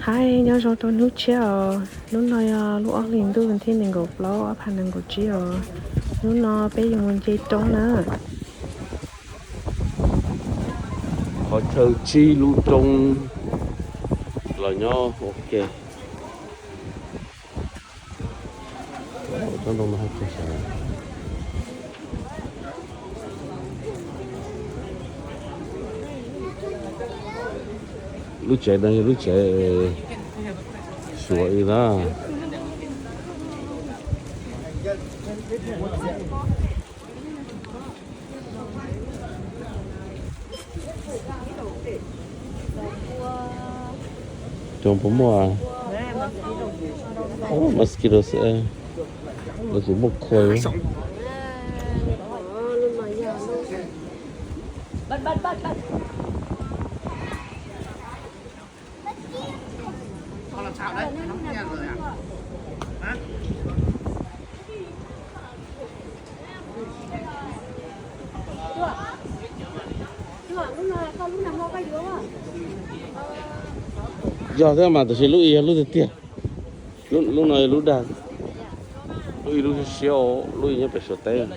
Hais nyob zoo rau hnub tshiab os, hnub no yog lub ob hlis ntuj thib nees nkaum plaub ob phav nees nkaum tsib os. Hnub no peb yuav mus nce roob na. Qhov chaw tsib lub roob los nyob ua ke. Lub tsev no yog lub tsev Suav ib na. Cov puas muaj mosquito xwb, lawv tsis muaj coil. Yog thiab mas, tab sis lub ib yog lub tiag tiag. Lub no yog lub dag, lub ib lub siab, lub ib nyob pem Suav teb.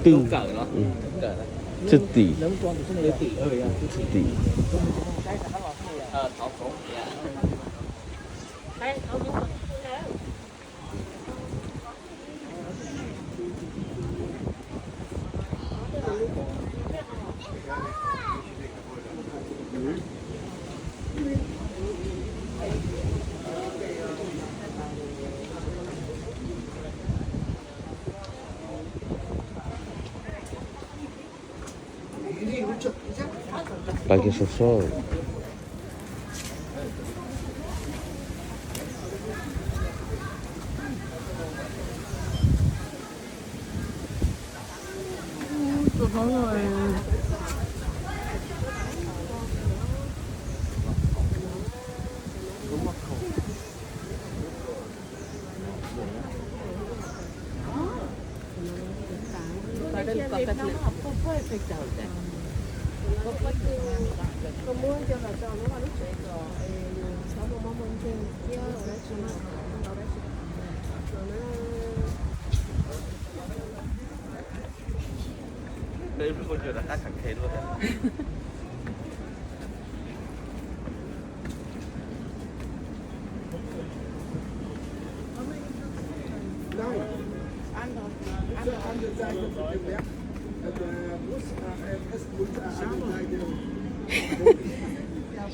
Twb, twb tim, tim. Pab kiag sab sab.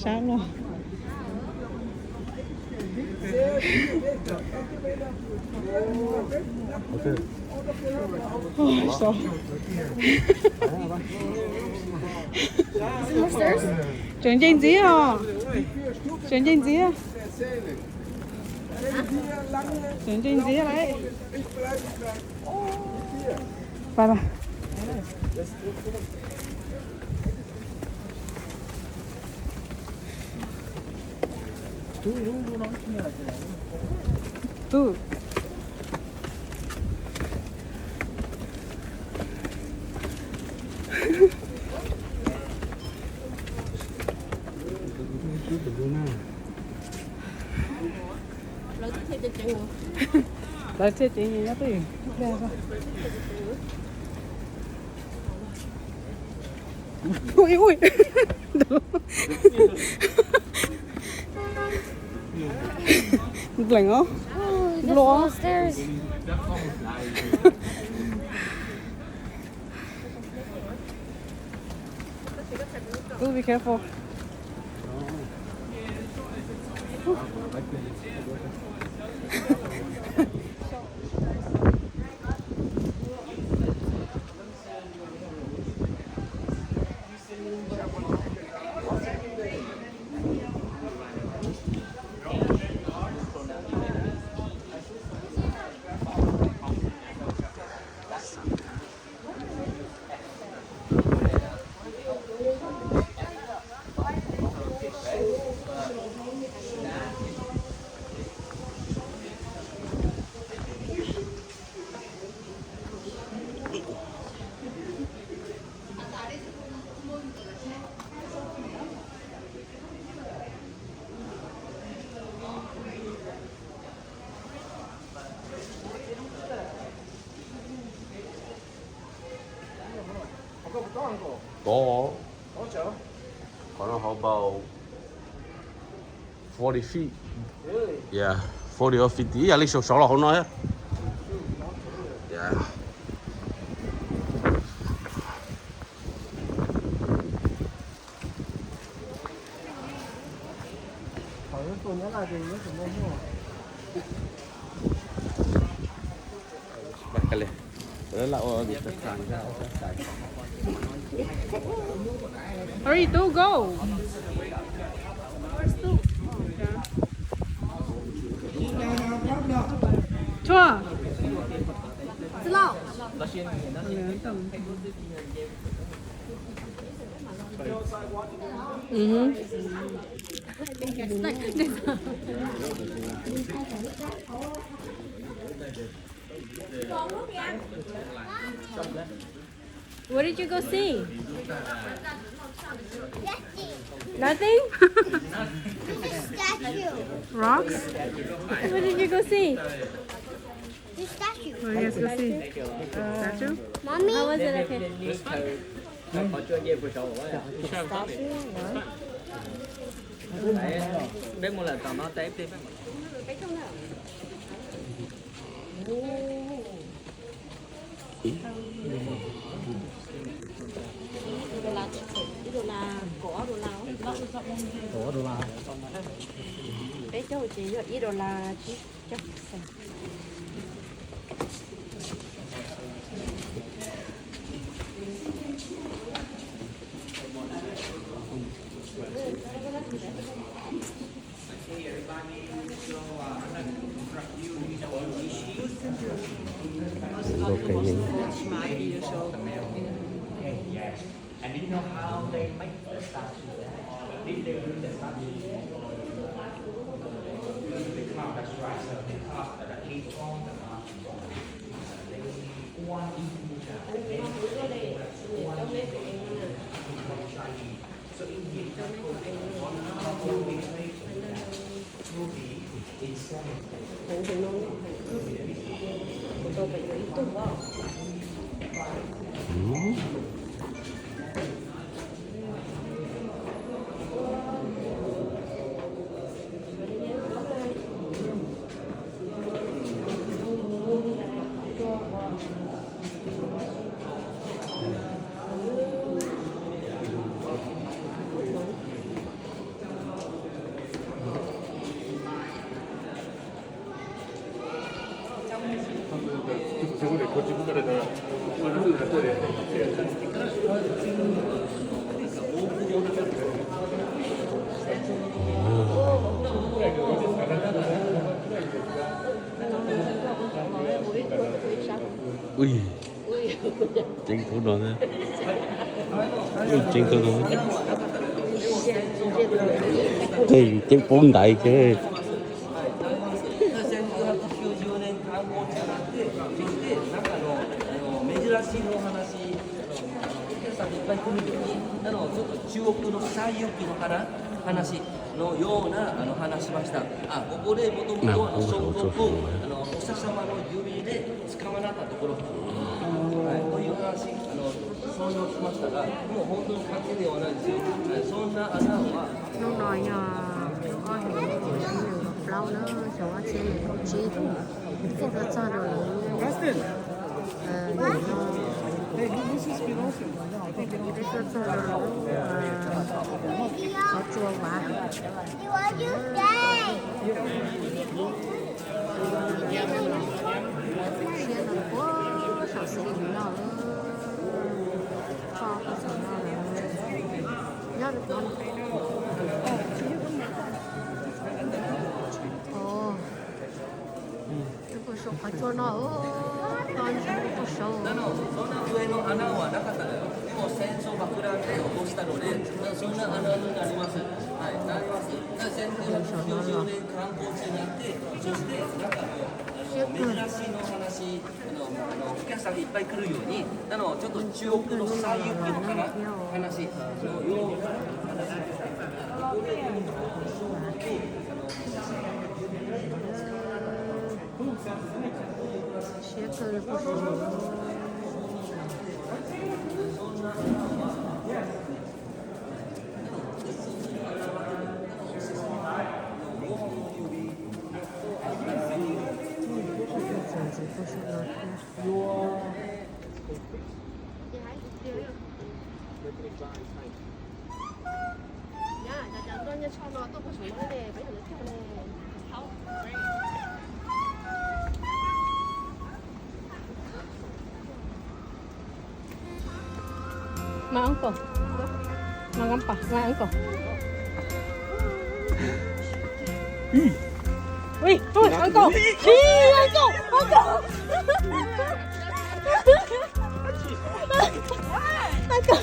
Sab los. Tseem nce ntxiv os. Tseem nce ntxiv. Tseem nce ntxiv lawm. Tub. Lawv thiaj ceev nyob twj ywm. Ui, ui. Nplees os. Nplees os. Tub, be careful. Có. Có, nó hauv about forty feet. Yeah, forty or fifty. Ib yam li saum saud los hauv no. Yeah. Hurry, tú go. Chua. What did you go see? Nothing? Rocks? What did you go see? The statue. Oh, yes, go see. Statue? Mommy? How was it? Okay. Statue, no? Ib dollar, kaum ob dollar. Peb caug ces yog ib dollar tsib caug. Ui, ceeb thaum no, ceeb thaum no. Tej ceeb pub ntais ces. 中国の草雪の花、話のような、あの、話しました。あ、ここでもともと、あの、孫悟空、あの、お月様の指で捕まったところ、はい、こういう話、あの、想像しましたが、もう本当の勝手ではないですよ。はい、そんな穴は、 Hnub no yog hnub ob hlis ib hlis kaum plaub na, xyoo ob txhiab nees nkaum tsib. Peb tuaj txog rau lub, peb tuaj txog rau lub qhov tsua vav. Siab no puag saum xis no, tso puag saum no, nyob rau qhov no. Tus puag saum qhov tsua no, tus puag saum. はい、なります。はい、なります。 Siab kawg. お客さんいっぱい来るように、あの、ちょっと中国の西遊記の話、話、あの、よう、 Siab kawg li puag saud. My uncle. My grandpa, my uncle. Ui, ui, uncle. Ui, uncle, uncle. Uncle.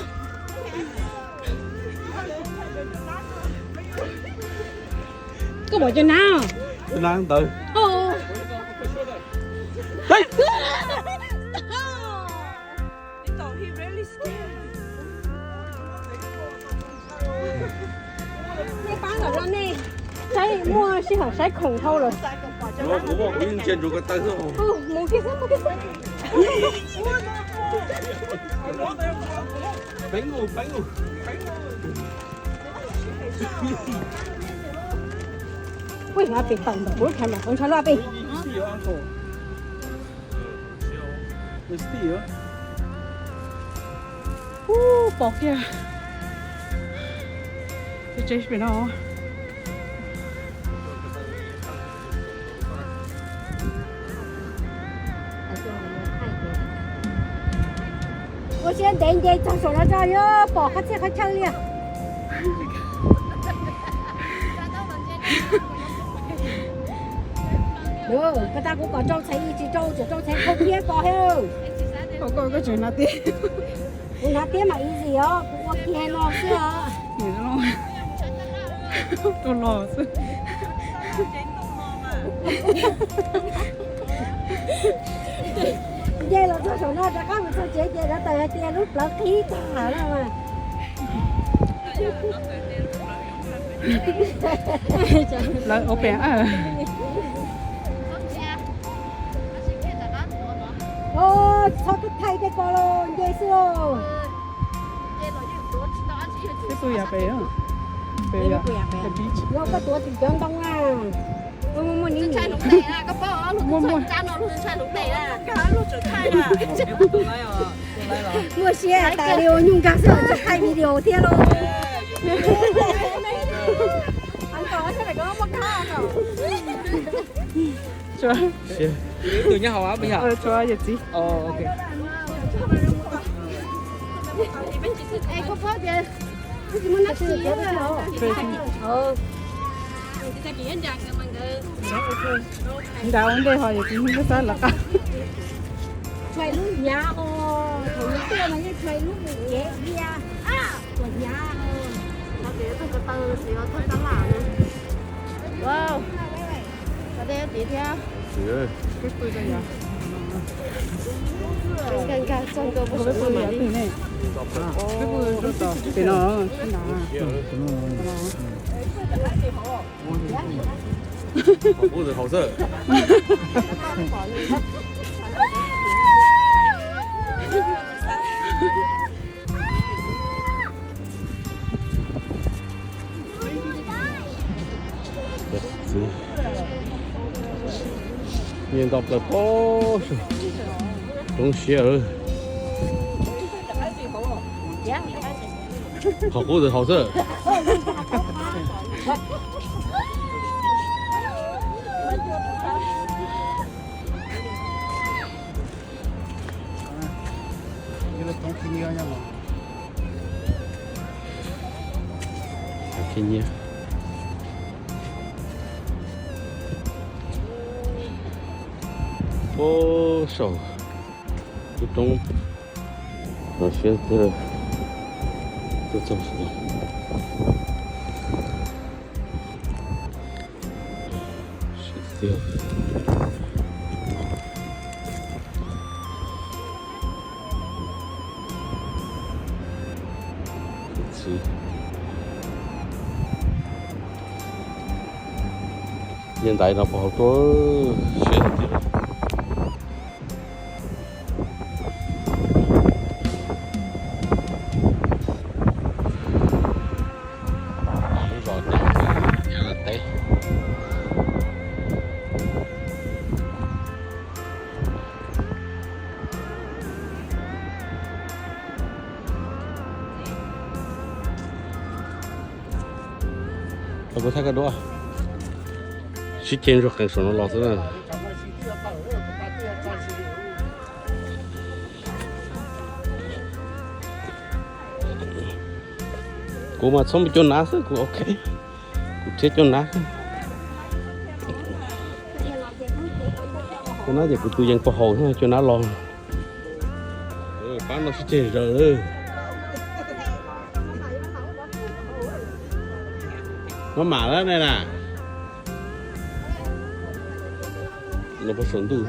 Koj muaj cov nab? Cov nab ntawd. Nej pab los rau nej saib, muaj sij hawm saib khoom dhau lawm. Kuv ntsia ntsoov ko taw xwb. Mus kiag xwb, mus kiag xwb. Peev mus, peev mus. Ui, a pem tawm ntawm kuv lub camera, kuv ntshaw lub a pem. Ub, pom kiag tsev pem no. Ua siab ntev nce txog saum no tso yuav pom qhov txhia qhov chaw li. Koj tas kuv kom rau txhais ib tsis rau, tseem rau txhais khau khiab ko he. Koj tseem hnav tiab. Kuv hnav tiab mas easy os, kuv ua kiag no xwb os. Tus los xwb. Nce los txog saum no rov qab mus txog tsev ces lawv tawm hais tias lub plawv qhib tag lawm mas. Lawv ua pem. Txhob thaij tej ko los nce xwb os. Peb puas yam pem, pem yam, yog koj tuav tim cov ntoo na. Muaj, muaj, muaj, muaj. Muaj siab tas li ua nyuj nkag xwb tsis thaij video thiab lauj. Tshuav yawm txiv. Nrad ua ntej ho yawm txiv hnub xab lawv qab. Tshua lub hnyav os, thaum yus tuaj mas yeej tshua lub mus kev ua hnyav os. Wow, tej tiv thiab. Nkag nkag txog ntua puag saum no mam li. Peb pw rau tom pem no sib nrad. Qhov qub ntawd haus xwb. Nyiam ntau plaws pob, zoo siab. Qhov qub ntawd haus xwb. Khib nyiab. Puag saum lub roob no siab tiag. Tuaj txog saum no. Siab tiag. Txiv. Niag ntaiv no puas haus tuaj, siab tiag. Lub zos Nyav Teb. Kuv thaij koj duab. Sib ceg ntsuag qees saum no los xwb na. Kuv mas txhob mus cua nab xwb, kuv ok. Kuv thiab cua nab. Cua nab ces kuv tus yees pov haum, cua nab los. Pab no sib ceg zaws. Maj mam lawm ne na. Los puag saum ntuj.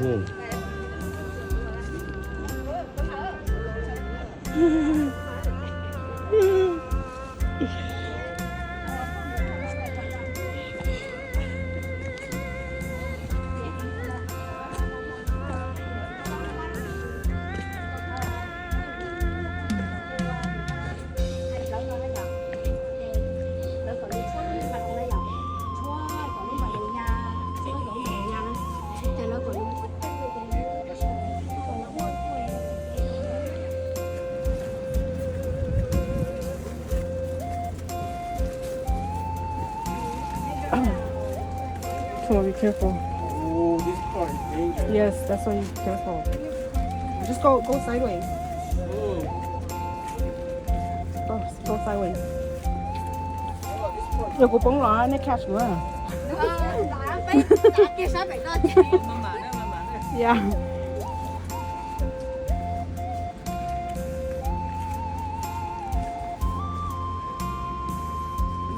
So be careful. Oh, this part is dangerous. Yes, that's why you careful. Just go, go sideways. Oh. Go, go sideways. Yog kuv poob los nej catch kuv. Yeah.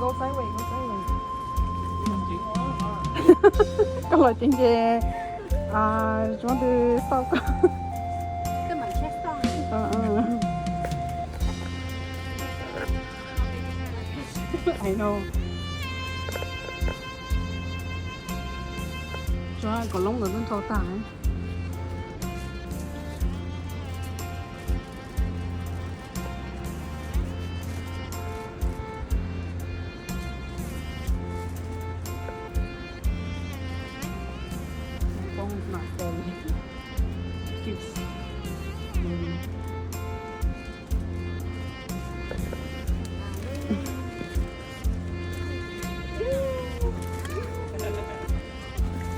Go sideways, go sideways. Koj los ceev ces tsuav twg stop koj. I know. Tsuav kaum loob ntawd twb nthau tag.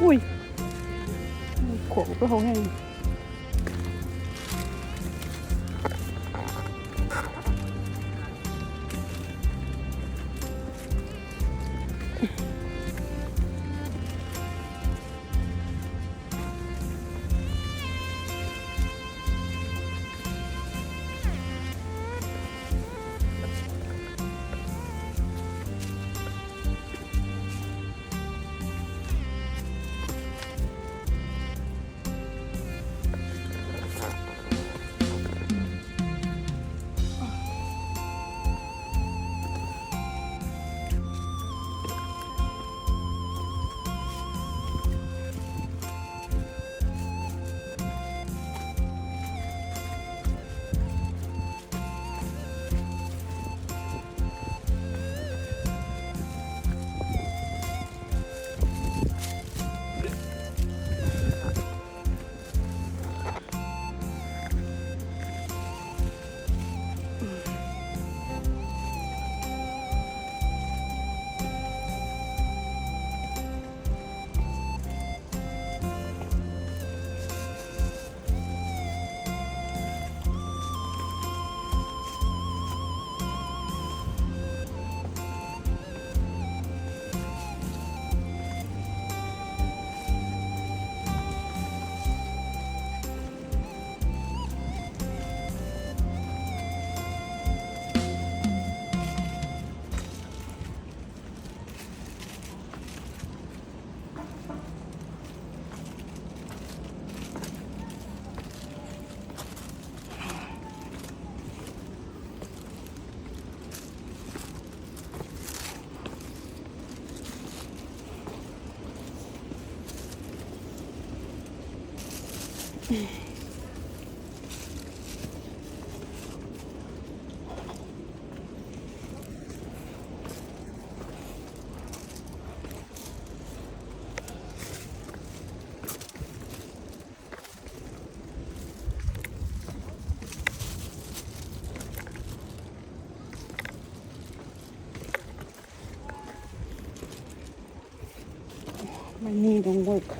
Ui, khuam kuv plaub hau heev. Money don't work.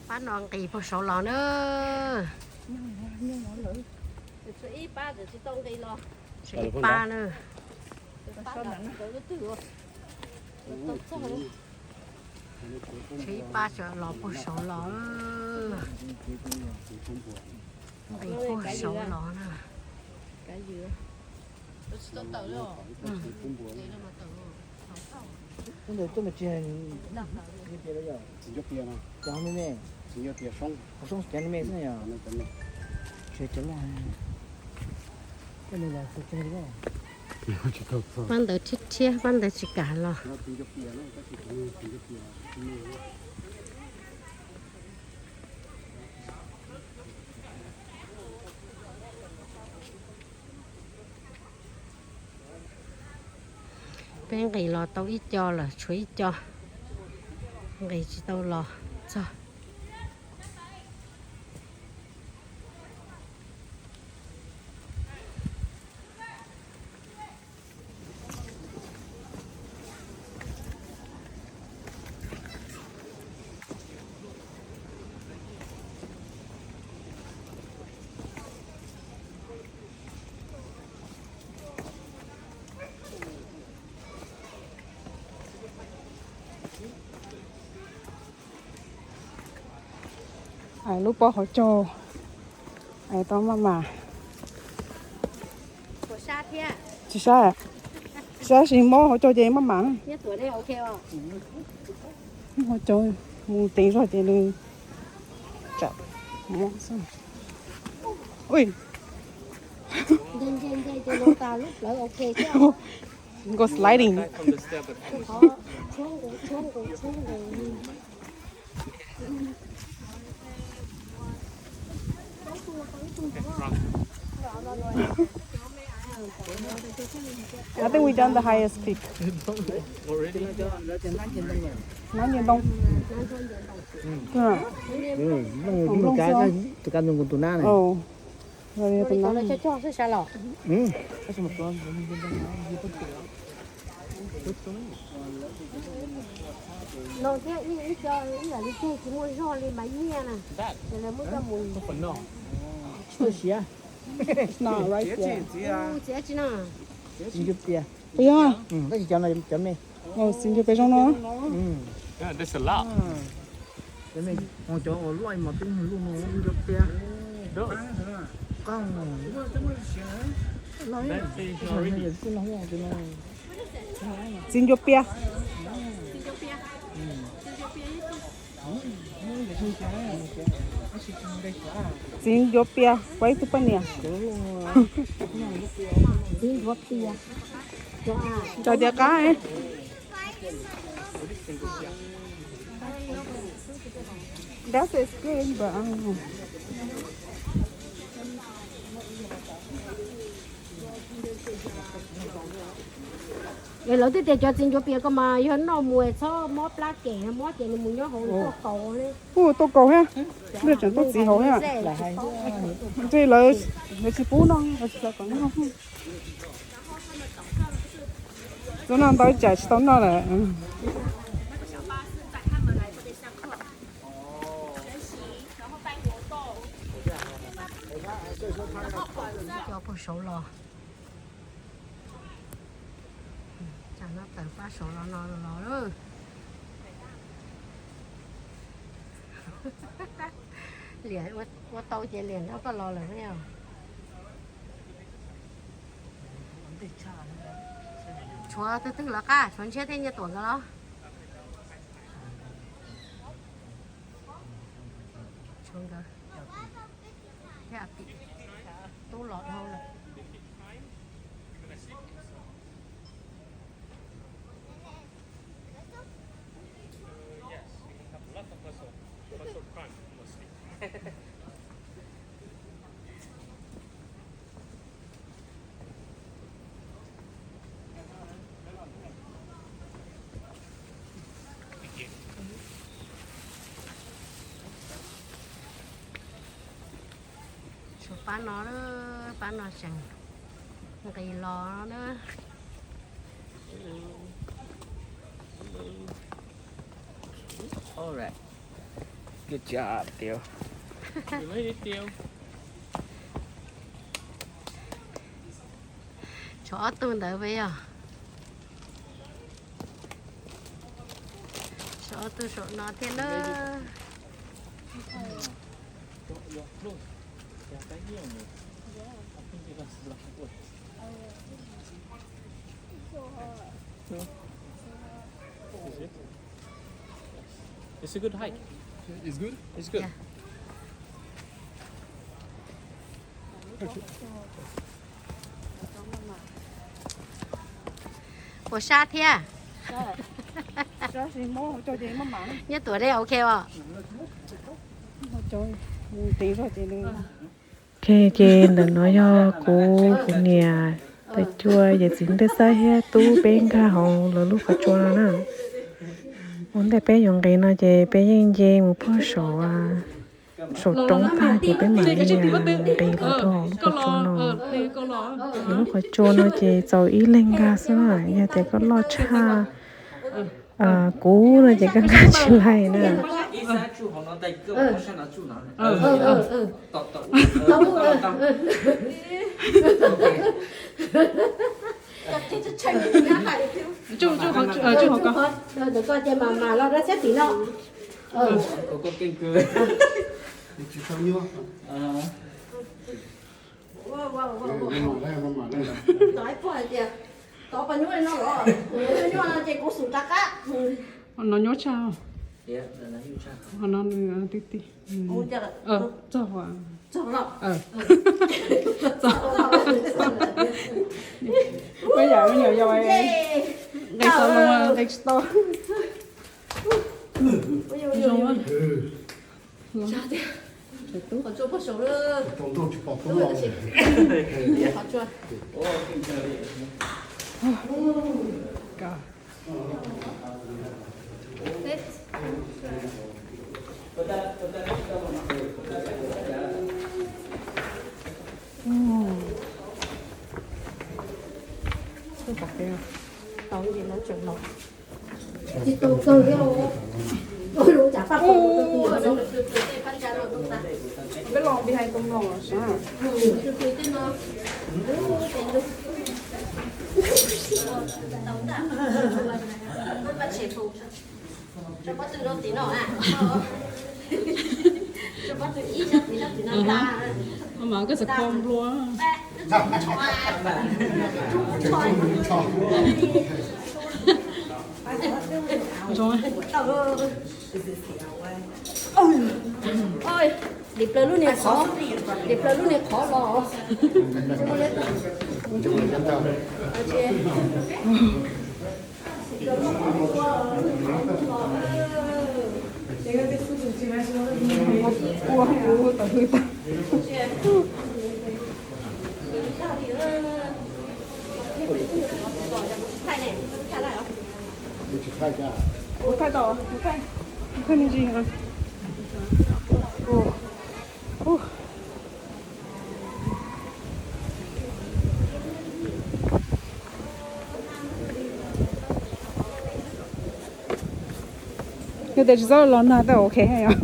Pab no nqis puag saud los na. Ib pab na. Tshuav ib pab tseem los puag saud los. Nqis puag saud los na. Pab ntawd thiab thiab, pab ntawd tsis kam los. Peb nqis los tau ib co lawm, tshuav ib co nqis tsis tau los txog. Lub pob hauv caug tau maj mam. Tsis sab, sab sis mob hauv caug ces maj mam. Hauv caug mus teev zog ces nws tsam mob xwb. Go sliding. I think we done the highest peak. Nab Nce Ntoo. Tus kab ntoo kuv tus nab na. Los thiab ib co ib yam li ceg tsis muaj zog li mas nyiaj na, ces lawv muab coj mus. Tsis tau siav. Txiav tsis no. Txiv ncuav pias. Puas yog? Tab sis cov no cov me. Txiv ncuav pias zoo no. Cov me, cov uas luaj mas twb luaj no, ncuav pias. Txiv ncuav pias. Txiv ncuav pias, kuv ib tug poj niam. Txiv ncuav pias. Cov tias qab. That's the skin, but I don't know. Lawv twb tias cov txiv ncuav pias ko mas yog noj mus txhob mob plab kem, mob ces nws mus nyob hauv tuaj kaus. Ua tuaj kaus thiab, nws tseem tuaj txiv hauv thiab. Ntshe lawv, lawv tsis pub noj, lawv tsis xav kom noj. Txog no ntau tsam tsis tau noj lawm. Cov puag saud los. Tsam no tawm pab saud los no los. Liam ua tau ces liam nrog koj los lawm ne. Tshuav twg twg los qab, tshuav Ntshiab thiab Nyiaj Tuam nkawd los? Tshuav nkawd. Thiab tim tub los dhau lawm. Tshuav pab no, pab no tseem nqis los na. Alright. Good job, Theo. You made it, Theo. Tshuav ob tug ntawd peb yog. Tshuav ob tug saum no thiab na. Your, your clothes, they are baggy on you. I think they must be like, oh. Is it? It's a good hike. It's good? It's good. Yeah. Puas sab thiab? Nyob Tuam Dej ok os? Ok, ces ntawm no yog kuv, kuv niam, tais cua, yawm txiv Npej Xab thiab tub peb nkag hauv lawv lub qhov tsua no na. Ua ntej peb yuav nqis no ces peb yeej nce mus puag saum, saum roob tag ces peb mam li nqis los rau hauv lub qhov tsua no. Lub qhov tsua no ces txaus ib leeg nkag xwb na, yog tias koj loj tshaj kuv no ces koj nkag tsis laij na. Tsuj, tsuj hauv ko. Ntawm ko ces mam mam los rau sab tim no. Tov ib puag hais tias tov pas nyuaj li no los, nyuaj no ces kuv xum rov qab. No nyuaj tshaj. Ho no nws tib tib. Txog, txog. Ua yam me nyuam yaus nqis tau los nqis tsis tau. Zoo. Tau ces lawv tseem los. Tsis tau kawg thiab. Peb los pib hais tau no sav. Mas koj xav kho nplua. Zoo. Dim plaws lub niag qhov, dim plaws lub niag qhov los. Ua kuv tau hwj tau. Kuv thaij tau, kuv thaij, kuv thaij me ntsis. Nws tias tsis txhob los nag tej ok yom.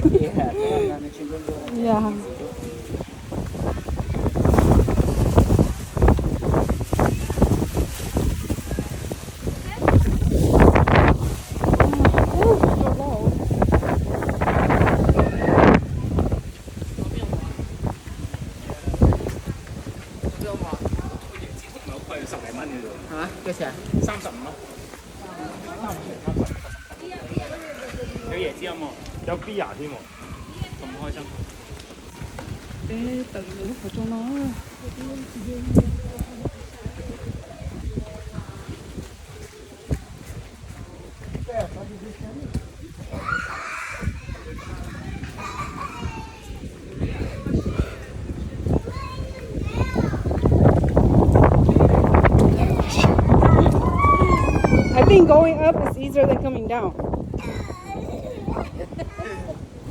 Cov yam txiv mos, cov pib yam thiab mos. Tawm lub qhov rooj no. I think going up is easier than coming down.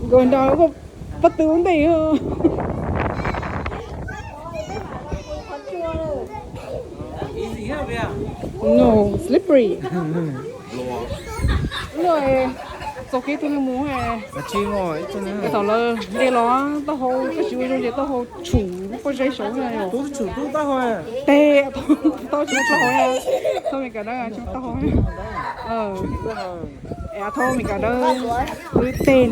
Going down, pob tw ua ntej. No, slippery. Txoj kev tuaj mus, thaum lawv de los taub hau, tab sis ua zoo ces taub hau tshum pob zeb saud na. Teb, tau tsis muaj plaub hau, thaub Mes Kas dawb tsis muaj taub hau. Thaub Mes Kas dawb, wb tej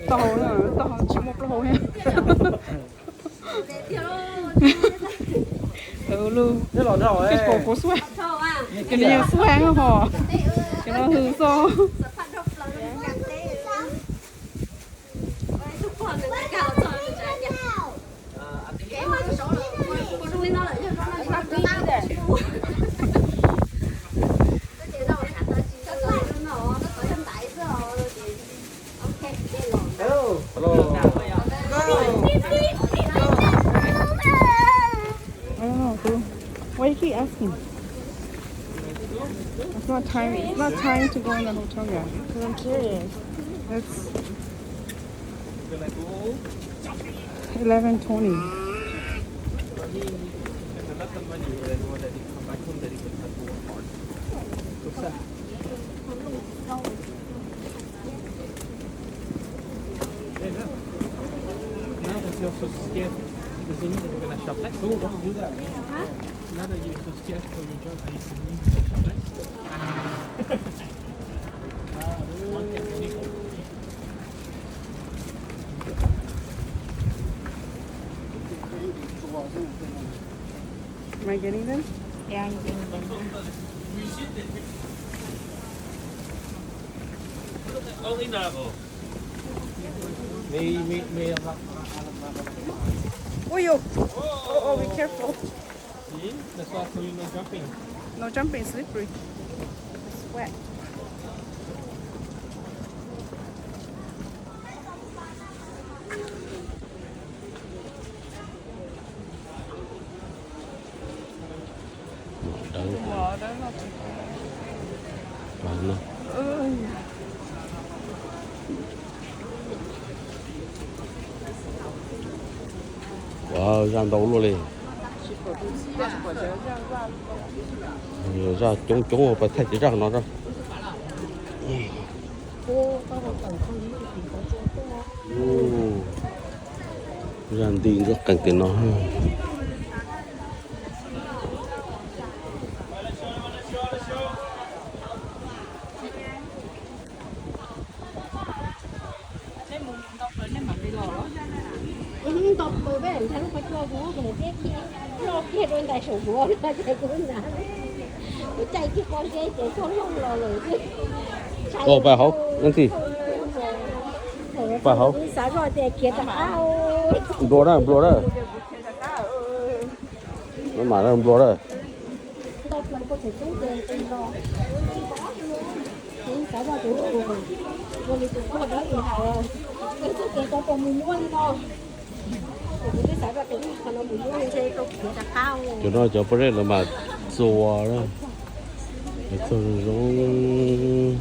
taub hau, taub hau tsis muaj plaub hau. Lub, koj puas xuaj? Cov no yog xuaj hos, cov no hws xwb. I don't know, dude. Why you keep asking? It's not time. It's not time to go in the hotel yet. 'Cause I'm curious. It's eleven twenty. Hey, look. Now that you're so scared, does it mean that we're gonna shop next? No, don't do that. Huh? Now that you're so scared for your job, are you going to shop next? Am I getting them? Yeah, I'm getting them. Ui, oh, oh, be careful. See? That's why I told you no jumping. No jumping, slippery. It's wet. Ua zaj ntau luaj li. Zaj coob coob pas thaij ces zaj no. Zaj nti ntsuab qees tim no. Ntau pw peb ntshai lub qhov tsua kuv, kuv niam txiab kiag loj kiag rau ntais saum kuv no ces kuv ntshai. Kuv caij kiag pob zeb ces tuaj looj los lawm xwb. Ua pas hauv, Nancy. Pas hauv. Xav zoj tias khiav rov qab. Nplua na, nplua na. Maj mam na, nplua na. Cov no cov pob zeb lawv mam txua, txua zoo zoo.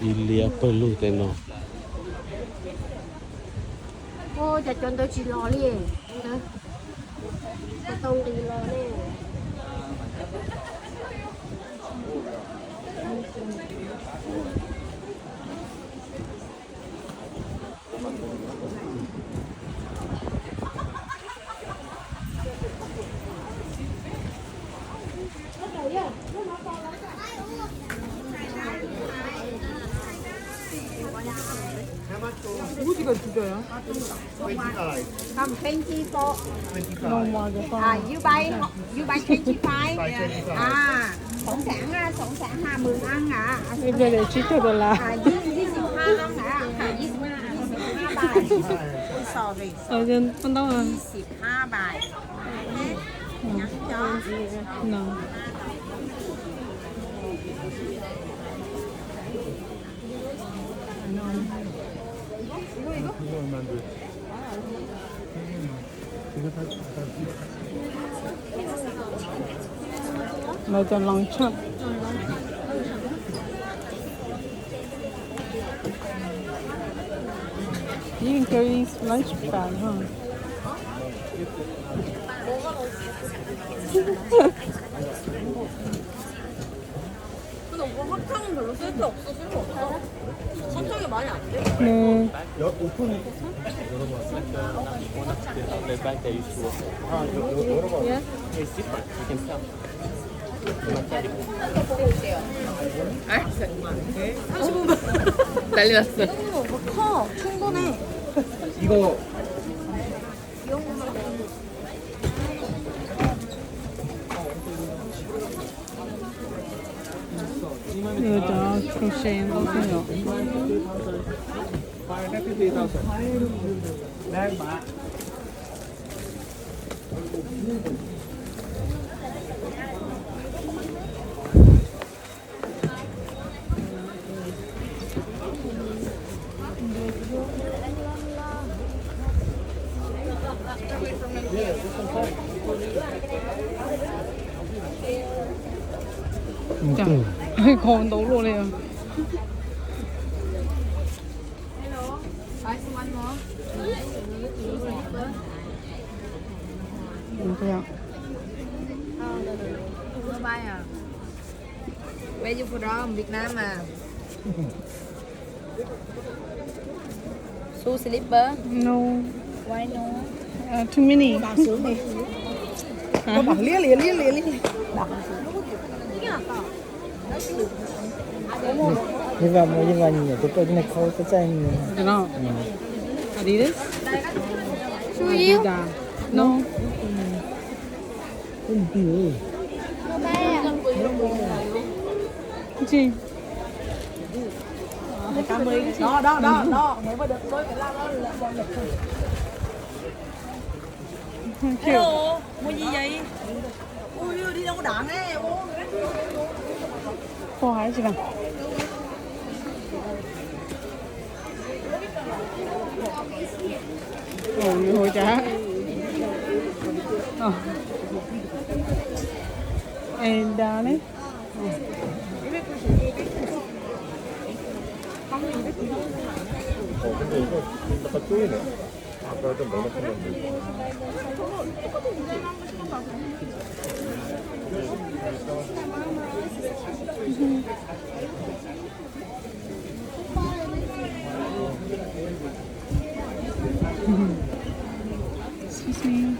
Ib liab pawg lug tej no. Ua cas cov ntawd tsis los li? Ntawd tau nqis los ne. How much? Twenty-five. From twenty-four. Twenty-five. Ah, you buy, you buy twenty-five? Buy twenty-five. Ah, sẵn sàng ha, sẵn sàng ha, mười ăn hả? Bây giờ để chín triệu đô la. À,ยี่สิบห้า ăn hả? À, ยี่สิบห้า บาท. Sorry. Ờ, con đâu rồi? ยี่สิบห้า บาท. No. Another long chunk. You can carry this lunch bag, huh? 근데 오빠 사탕은 별로 쓸 게 없어, 쓸 거 없어. 사탕이 많이 안 돼. 네. 여, 오픈. 아, 여, 여, 열어봐. Yeah. It's different. You can tell. 알았어. 삼십오 만. 난리 났어. 어, 커. 충분해. 이거 Nws cov crochet ntau kawg yom. Kho ntau luaj li. Where you from? Việt Nam à? Shoe slipper? No. Why no? Uh, too many. Hả? Liếc liếc liếc liếc liếc. Đi vào, đi vào nhìn ở cái này không có cái này. Cái đó. Ừ. Adidas? Shoe you? Adidas. No. Cái gì? Cái gì? Đó, đó, đó, đó. Mày mới được với cái lăm đó là bọn nhập khẩu. Hello, mua gì vậy? Ui, đi đâu đáng ấy. Khô hả chị vàng? Ồ, người hồi trả. Ồ. Ê, đa đấy. Ồ, cái gì? Tao có chuối nữa. Excuse me.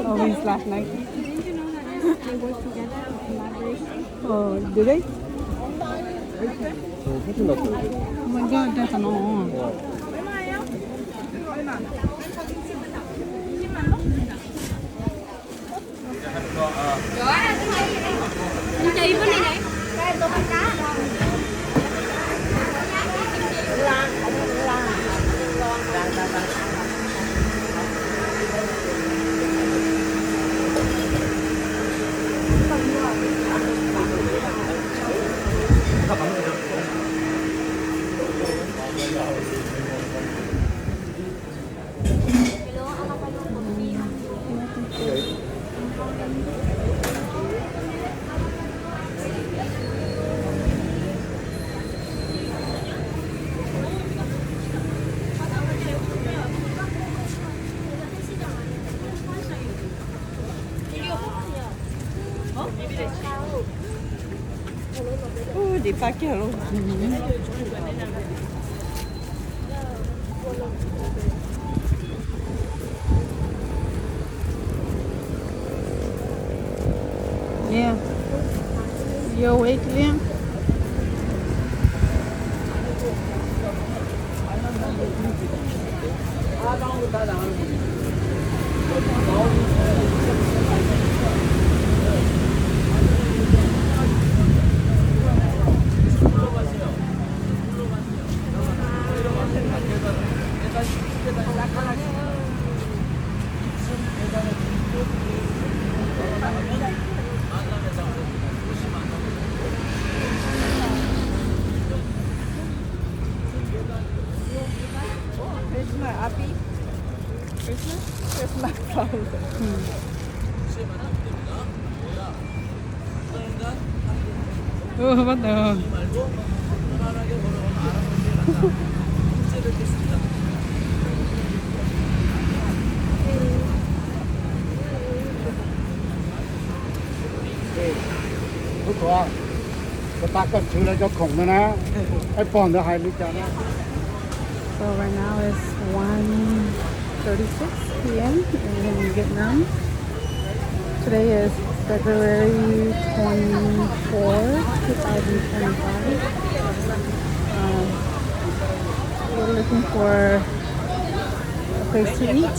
Oh, his last night. Oh, did they? Oh my God, that's an all. Ui, dib pab kiag lauj. Yo, wait, Liam. Christmas, happy Christmas, Christmas. Ơ, bắt đầu. Tus ko, tus tas koj tshwv lawv cov khoom no na, peb pog ntawd hais li cas na. So right now it's one thirty-six p m in Vietnam. Today is February twenty-fourth, two thousand twenty-five. Um, we're looking for a place to eat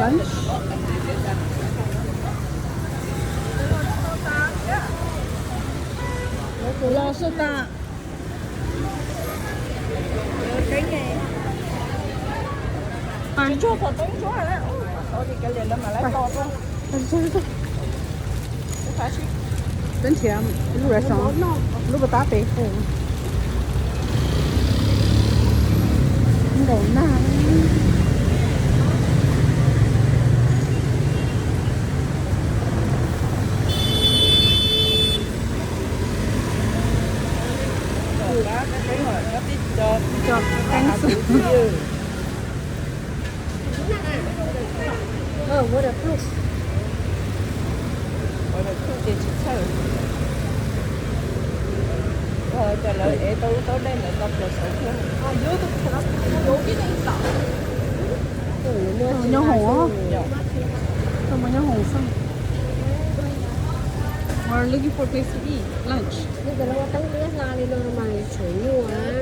lunch. Los soj tas. Tsuag tau teeb ntsuab na, ua li cas li lawv mam li to tuaj. Peb nrhiav lub restaurant, lub pas tab pem pum. Nkaum nag. Cov teeb xwb. Ua li ces tsis txhawj. Ua cas lawv ev tau lub taub dej ntawd tau plaws saud thiab. Nyob hoom, tau mas nyob hoom xwb. We're looking for a place to eat lunch. Li cas lawv ua teeb liab hla li no mas tshuav nyuaj.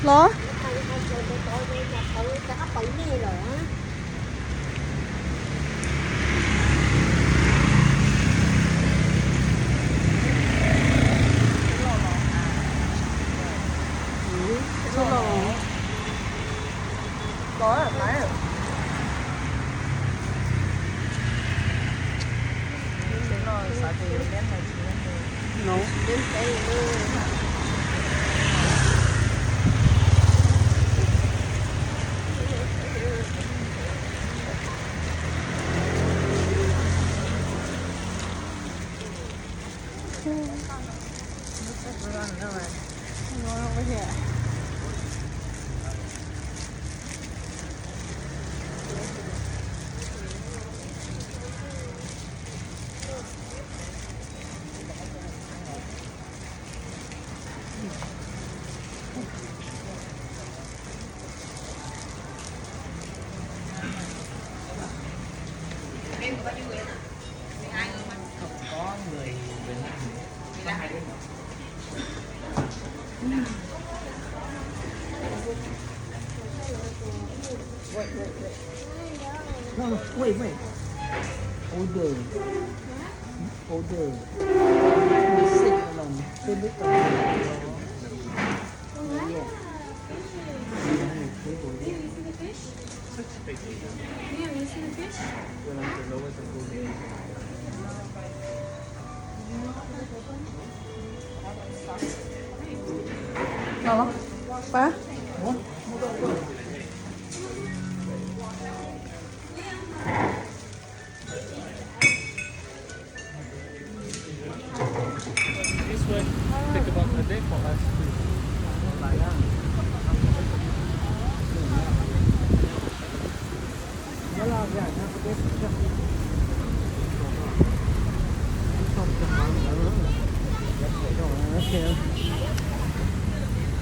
Los? This one, take about a day for us to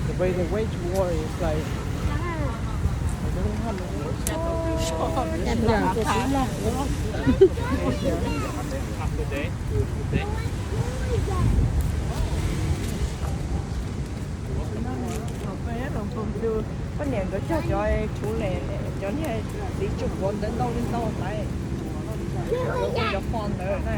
The way they wage war is like Poj niam nkawd cog cov tshuv ne, cov niag txiv tsuj quav ntawd ntau li ntau tais. Cov fo ntawd na.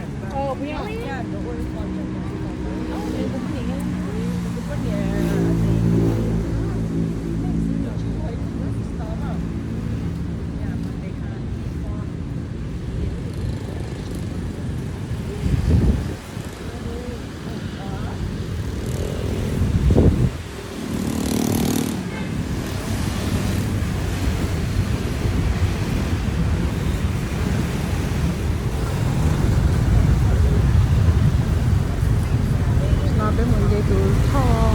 No peb mus nce tus thoj